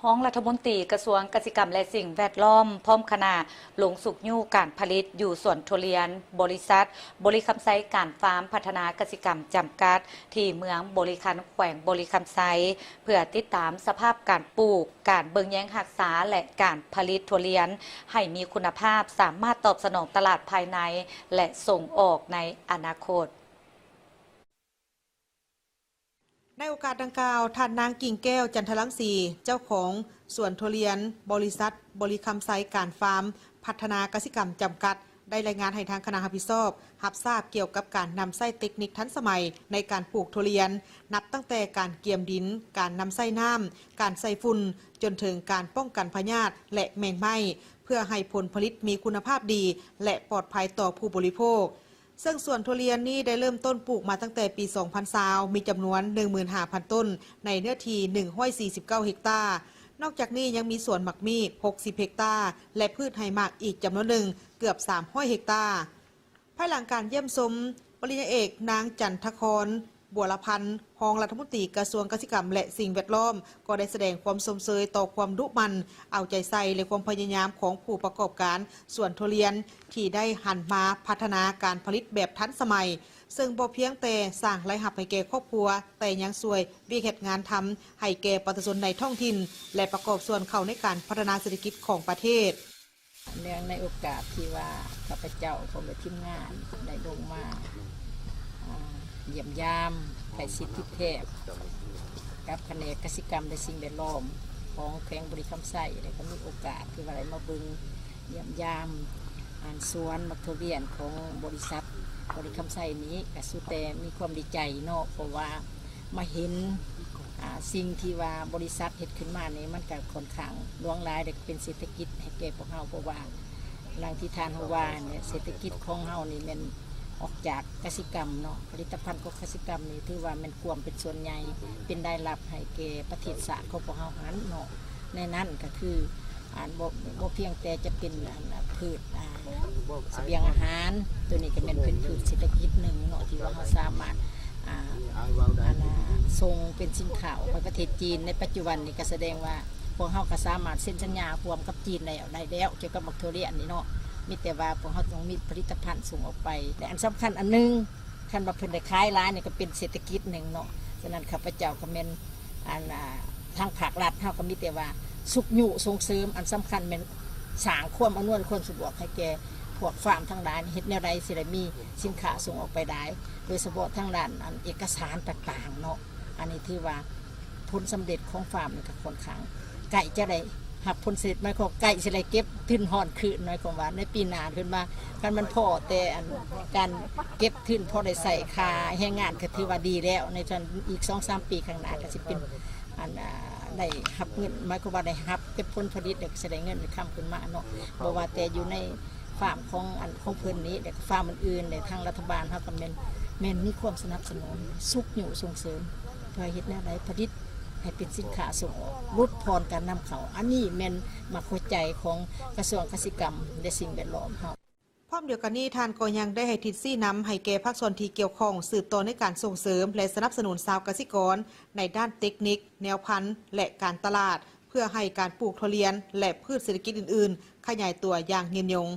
ຮອງລັດຖະມົນຕີກະຊວງກະສິກຳ ແລະ ສິ່ງແວດລ້ອມ ພ້ອມຄະນະ ລົງຊຸກຍູ້ການຜະລິດຢູ່ສວນທຸລຽນ ບໍລິສັດ ບໍລິຄຳໄຊ ການຟາມ ພັດທະນາກະສິກຳ ຈຳກັດ ທີ່ເມືອງບໍລິຄັນ ແຂວງບໍລິຄຳໄຊ ເພື່ອຕິດຕາມສະພາບການປູກ, ການເບິ່ງແຍງຮັກສາ ແລະ ການຜະລິດທຸລຽນໃຫ້ມີຄຸນນະພາບ, ສາມາດຕອບສະໜອງຕະຫຼາດພາຍໃນ ແລະ ສົ່ງອອກໃນອະນາຄົດ. ໃນໂອກາດດັ່ງກ່າວ, ທ່ານນາງ ກິ່ງແກ້ວ ຈັນທະລັງສີ ເຈົ້າຂອງສວນທຸລຽນ ບໍລິສັດ ບໍລິຄຳໄຊ ການຟາມ ພັດທະນາກະສິກຳ ຈຳກັດ ໄດ້ລາຍງານໃຫ້ທາງຄະນະຮັບຜິດຊອບຮັບຊາບກ່ຽວກັບການນຳໃຊ້ເຕັກນິກທັນສະໄໝໃນການປູກທຸລຽນ, ນັບຕັ້ງແຕ່ການກຽມດິນ, ການນຳໃຊ້ນ້ຳ, ການໃສ່ຝຸ່ນ, ຈົນເຖິງການປ້ອງກັນພະຍາດ ແລະ ແມງໄມ້, ເພື່ອໃຫ້ຜົນຜະລິດມີຄຸນນະພາບດີ ແລະ ປອດໄພຕໍ່ຜູ້ບໍລິໂພກ. ເຊິ່ງສວນທຸລຽນນີ້ໄດ້ເລີ່ມຕົ້ນປູກມາຕັ້ງແຕ່ປີສອງພັນຊາວ ມີຈຳນວນໜຶ່ງໝື່ນຫ້າພັນຕົ້ນ ໃນເນື້ອທີ່ໜຶ່ງຮ້ອຍສີ່ສິບເກົ້າເຮັກຕາ. ນອກຈາກນີ້ຍັງມີສວນໝາກມີ້ຫົກສິບເຮັກຕາ ແລະ ພືດໃຫ້ໝາກອີກຈຳນວນໜຶ່ງເກືອບສາມຮ້ອຍເຮັກຕາ. ພາຍຫຼັງການຢ້ຽມຊົມ, ປະລິນຍາເອກ ນາງ ຈັນທະຄອນ ບົວລະພັນ ຮອງລັດຖະມົນຕີກະຊວງກະສິກຳ ແລະ ສິ່ງແວດລ້ອມ ກໍໄດ້ສະແດງຄວາມຊົມເຊີຍຕໍ່ຄວາມດຸໝັ່ນ ເອົາໃຈໃສ່ ແລະ ຄວາມພະຍາຍາມຂອງຜູ້ປະກອບການສວນທຸລຽນ ທີ່ໄດ້ຫັນມາພັດທະນາການຜະລິດແບບທັນສະໄໝ, ເຊິ່ງບໍ່ພຽງແຕ່ສ້າງລາຍຮັບໃຫ້ແກ່ຄອບຄົວ, ແຕ່ຍັງຊ່ວຍວຽກເຮັດງານທຳໃຫ້ແກ່ປະຊາຊົນໃນທ້ອງຖິ່ນ ແລະ ປະກອບສ່ວນເຂົ້າໃນການພັດທະນາເສດຖະກິດຂອງປະເທດ. ເນື່ອງໃນໂອກາດທີ່ວ່າຂ້າພະເຈົ້າພ້ອມດ້ວຍທີມງານໄດ້ລົງມາ ອ່າ ຢ້ຽມຢາມໃກ້ຊິດຕິດແທບກັບພະແນກກະສິກຳ ແລະ ສິ່ງແວດລ້ອມຂອງແຂວງບໍລິຄຳໄຊ ແລ້ວກໍມີໂອກາດທີ່ວ່າໄດ້ມາເບິ່ງຢ້ຽມຢາມ ອັນສວນໝາກຖົ່ວລຽນຂອງບໍລິສັດບໍລິຄຳໄຊນີ້ ກໍສຸດແຕ່ມີຄວາມດີໃຈເນາະ ເພາະວ່າ ມາເຫັນ ອ່າ ສິ່ງທີ່ວ່າບໍລິສັດເຮັດຂຶ້ນມານີ້ ມັນກໍຂ້ອນຂ້າງຫຼວງຫຼາຍ ແລະ ເປັນເສດຖະກິດໃຫ້ແກ່ພວກເຮົາ ເພາະວ່າ ດັ່ງທີ່ທ່ານຮູ້ວ່ານີ້ ເສດຖະກິດຂອງເຮົານີ້ແມ່ນອອກຈາກກະສິກຳເນາະ, ຜະລິດຕະພັນຂອງກະສິກຳນີ້ ຖືວ່າແມ່ນກວມເປັນສ່ວນໃຫຍ່ ເປັນລາຍຮັບໃຫ້ແກ່ປະເທດຊາດຂອງພວກເຮົາຫັ້ນເນາະ. ໃນນັ້ນກໍຄື ອັນ ບໍ່ ບໍ່ພຽງແຕ່ຈະເປັນ ອັນ ພືດ ອ່າ ສະບຽງອາຫານ, ໂຕນີ້ກໍແມ່ນເປັນພືດເສດຖະກິດໜຶ່ງເນາະ ທີ່ວ່າເຮົາສາມາດ ອ່າ ອັນ ສົ່ງເປັນສິນຄ້າອອກໄປປະເທດຈີນ. ໃນປັດຈຸບັນນີ້ກໍສະແດງວ່າ ພວກເຮົາກໍສາມາດເຊັນສັນຍາຮ່ວມກັບຈີນແລ້ວ ໄດ້ແລ້ວ ກ່ຽວກັບໝາກຖົ່ວລຽນນີ້ເນາະ, ມີແຕ່ວ່າພວກເຮົາຕ້ອງມີຜະລິດຕະພັນສົ່ງອອກໄປ ແລະ ອັນສຳຄັນອັນໜຶ່ງ ຄັນວ່າເພິ່ນໄດ້ຂາຍຫຼາຍນີ້ ກໍເປັນເສດຖະກິດໜຶ່ງເນາະ. ສະນັ້ນ ຂ້າພະເຈົ້າກໍແມ່ນ ອັນ ອ່າ ທາງພາກລັດເຮົາກໍມີແຕ່ວ່າຊຸກຍູ້ສົ່ງເສີມ, ອັນສຳຄັນແມ່ນສ້າງຄວາມອຳນວຍຄວາມສະດວກໃຫ້ແກ່ພວກຟາມທັງຫຼາຍ ເຮັດແນວໃດຊິໄດ້ມີສິນຄ້າສົ່ງອອກໄປໄດ້ ໂດຍສະເພາະທາງດ້ານ ອັນ ເອກະສານຕ່າງໆເນາະ. ອັນນີ້ຖືວ່າ ຜົນສຳເລັດຂອງຟາມນີ້ກໍຂ້ອນຂ້າງໃກ້ຈະໄດ້ຮັບຜົນສຳເລັດ, ໝາຍຄວາມໃກ້ຊິໄດ້ເກັບທຶນຮອນຄືນ, ໝາຍຄວາມວ່າໃນປີໜ້າເພິ່ນວ່າ ຄັນມັນພໍແຕ່ອັນການເກັບທຶນພໍໄດ້ໃຊ້ຄ່າແຮງງານ ກໍຖືວ່າດີແລ້ວ. ໃນສ່ວນອີກສອງສາມປີຂ້າງໜ້າກໍຊິເປັນອັນ ອ່າ ໄດ້ຮັບເງິນ, ໝາຍຄວາມວ່າໄດ້ຮັບເກັບຜົນຜະລິດ ແລ້ວກໍຊິໄດ້ເງິນໄດ້ຄຳຂຶ້ນມາເນາະ, ບໍ່ວ່າແຕ່ຢູ່ໃນ ຟາມຂອງອັນຂອງເພິ່ນນີ້ ແລະ ກໍຟາມອື່ນໆ ແລະ ທາງລັດຖະບານເຮົາກໍແມ່ນ ແມ່ນມີຄວາມສະໜັບສະໜູນ ຊຸກຍູ້ສົ່ງເສີມ ເພື່ອເຮັດແນວໃດຜະລິດໃຫ້ເປັນສິນຄ້າສົ່ງອອກ ຫຼຸດຜ່ອນການນຳເຂົ້າ. ອັນນີ້ແມ່ນໝາກຫົວໃຈຂອງກະຊວງກະສິກຳ ແລະ ສິ່ງແວດລ້ອມເຮົາ. ພ້ອມດຽວກັນນີ້ ທ່ານກໍຍັງໄດ້ໃຫ້ທິດຊີ້ນຳໃຫ້ແກ່ພາກສ່ວນທີ່ກ່ຽວຂ້ອງ ສືບຕໍ່ໃນການສົ່ງເສີມ ແລະ ສະໜັບສະໜູນຊາວກະສິກອນ ໃນດ້ານເຕັກນິກ, ແນວພັນ ແລະ ການຕະຫຼາດ ເພື່ອໃຫ້ການປູກຖົ່ວລຽນ ແລະ ພືດເສດຖະກິດອື່ນໆ ຂະຫຍາຍຕົວຢ່າງຍືນຍົງ.